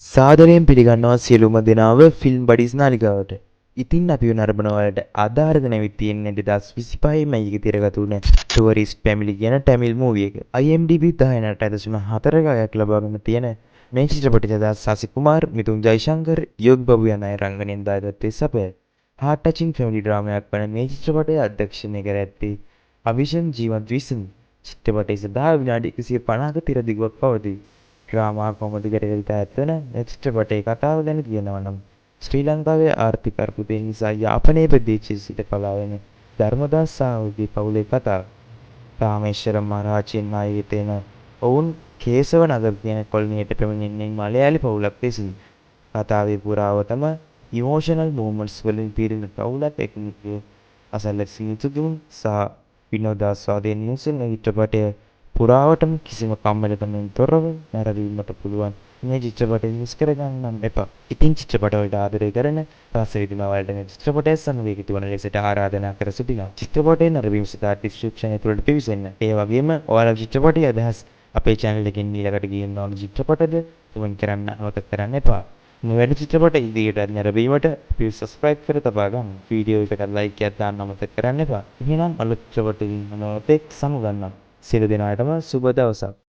සාදරයෙන් පිළිගන්නවා සියලුම දෙනාව ෆිල්ම් බඩීස් නාලිකාවට. ඉතින් අපිව නරඹන ඔයාලට අද අරගෙන ඇවිත් තියෙන්නේ 2025 මැයි එකේ තිරගත වුණ ටුවරිස්ට් ෆැමිලි කියන ටැමිල් මූවි එක. IMDb 10.8.4 අගයක් ලබාගෙන තියෙන මේ චිත්‍රපටය සඳහා සසි කුමාර්, මිතුන් ජයශංකර්, යෝගි බබු යන අය රංගනයෙන් දායකත්වයේ සපයයි. හාර්ට් ටචින් ෆැමිලි ඩ්‍රාමයක් වන මේ චිත්‍රපටය අධ්‍යක්ෂණය කර ඇත්තේ අවිෂන් ජීවන්ත් විසිනි. චිත්‍රපටයේ සඳහා විනාඩි 150ක තිර දිගුවක් පවතී. ඩ්‍රාමා කොමඩි කැටගරියට අයත් වන මේ චිත්‍රපටයේ කතාව ගැන කියනවා නම්, ශ්‍රී ලංකාවේ ආර්ථික අර්බුදය නිසා යාපනයේ ප්‍රදේශයේ සිට පලා යන ධර්මදාස් සහ ඔහුගේ පවුලේ කතාව. රාමේශ්වරම් හරහා චෙන්නයි වෙත එන ඔවුන් කේසව නගර කියන කොලනියට පැමිණෙන්නේ මලයාලි පවුලක් ලෙසින්. කතාවේ පුරාවටම ඉමෝෂනල් මෝමන්ට්ස් වලින් පිරුණු පවුලක් එකමුතුව අසල්වැසි මිතුරුන් සහ විනෝදාස්වාදයෙන් මුසුන චිත්‍රපටය පුරාවටම කිසිම කම්මැලිකමකින් තොරව නැරඹීමට පුළුවන් මේ චිත්‍රපටය මිස් කරගන්න එපා. ඉතින් චිත්‍රපටවලට ආදරය කරන රස විඳින ඔයාලට මේ චිත්‍රපටය සමග එකතු වන ලෙසට ආරාධනා කර සිටිනවා. චිත්‍රපටය නැරඹීම සඳහා ඩිස්ක්‍රිප්ෂන් ඇතුළට පිවිසෙන්න. ඒ වගේම ඔයාලගේ චිත්‍රපටයේ අදහස් අපේ චැනල් එකෙන් ඊළඟට ගේන්න ඕන චිත්‍රපටද කමෙන්ට් කරන්න අමතක කරන්න එපා. මෙවැනි චිත්‍රපට ඉදිරියටත් නැරඹීමට අපිව සබ්ස්ක්‍රයිබ් කර තබා ගන්න. වීඩියෝ එකට ලයික් එකක් දාන්න අමතක කරන්න එපා. එහෙනම් අලුත් චිත්‍රපටකින් නැවතත් සමුගන්නම්. සියලු දෙනාටම සුබ දවසක්.